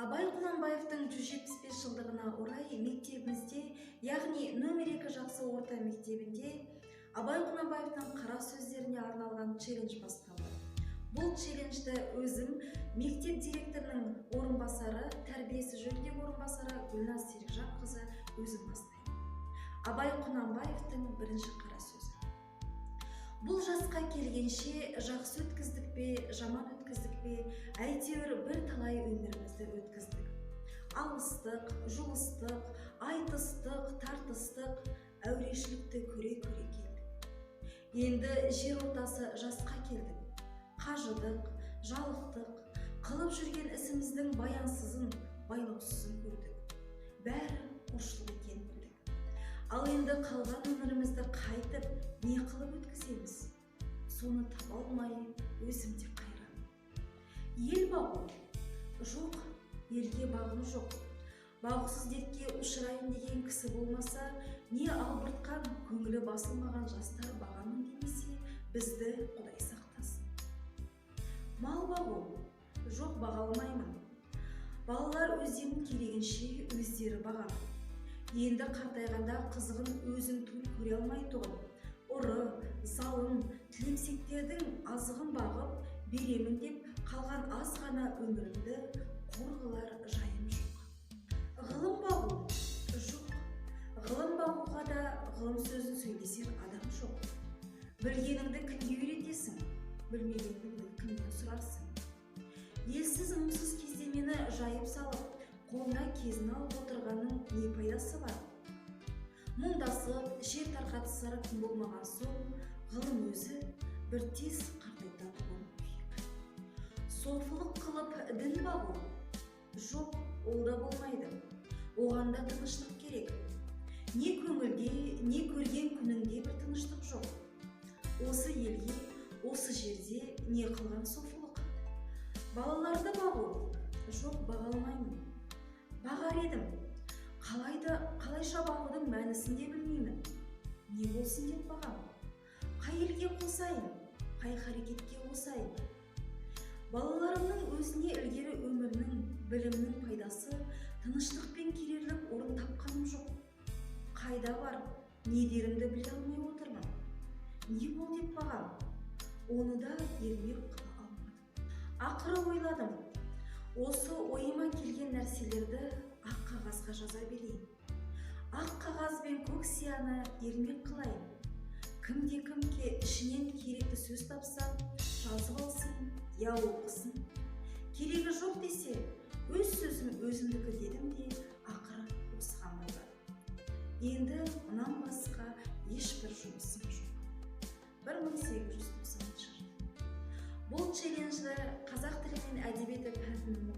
Абай Құнанбаевтың 175 жылдығына орай мектебімізде, яғни нөмір 2 жақсы орта мектебінде Абай Құнанбаевтың қара сөздеріне арналған челлендж басталды. Бұл челленджді өзім, мектеп директорының орынбасары, тәрбиесі жөніндегі орынбасары Гүлназ Серікжанқызы өзім бастаймын. Абай Құнанбаевтың бірінші қара сөзі. Бұл жасқа келгенше жақсы өткіздік пе, жаман өткіздік пе, әйтеуір бір талай өмірімізді өткіздік. Алыстық, жұлыстық, айтыстық, тартыстық, әурешілікті көре-көре келдік. Енді жер ортасы жасқа келдік. Қажыдық, жалықтық, қылып жүрген ісіміздің баянсызын, байлаусызын көрдік. Бәрі қоршылық екенін білдік. Ал енді қалған өмірімізді қайтып, не қылып өткіземіз? Соны таба алмай, өзім де қайран. Ел бағу? Жоқ, елге бағым жоқ. Бағусыз дертке ұшырайын деген кісі болмаса, не албыртқан, көңілі басылмаған жастар бағамын демесе, бізді Құдай сақтасын. Мал бағу? Жоқ, баға алмаймын. Балалар өздерінің керегінше өздері бағады. Енді қартайғанда қызығын өзің түгел көре алмайтұғын ұры, залым, тілемсектердің азығын бағып, беремін деп қалған аз ғана өмірімді қор қылар жайым жоқ. Ғылым бағу? Жоқ. Ғылым бағуға да ғылым сөзін сөйлесер адам жоқ. Білгеніңді кімге үйретесің? Білмегеніңді кімнен сұрарсың? Елсіз мұңсыз кезде мені жайып салып, қолына кезін алып отырғанның не пайдасы бар? Мұңдасып, шер тарқатысар кім болмаған соң, ғылым өзі бір тез қартайтатұғын күйік. Софылық қылып дін бағу? Жоқ, ол да болмайды. Оған да тыныштық керек. Не көңілде, не көрген күніңде бір тыныштық жоқ. Осы елге, осы жерде не қылған софылық? Балаларды бағу? Жоқ, баға алмаймын. Бағар едім. Қалайда, қалайша бағудың мәнісін де білмеймін. Не болсын деп бағам? Қай елге қосайын? Қай харекетке қосайын? Балаларымның өзіне ілгері өмірінің, білімнің пайдасы, тыныштықпен келерлік орын тапқаным жоқ. Қайда бар, не дерімді біле алмай отырмын. Не бол деп бағам? Оны да ермек қыла алмадым. Ақыры ойладым. Осы ойыма келген нәрселерді ақ қағазға жаза берейін. Ақ қағаз бен көк сияны ермек қылайын. Кімде кімге ішінен керекті сөз тапса, жазып алсын, я оқысын. Керегі жоқ десе, өз сөзім өзімдікі дедім де, ақыры осыған байладым. Енді мұнан басқа ешбір жұмысым жоқ. 1890 жыл. Бұл челленджді қазақ тілі мен әдебиеті пәнінің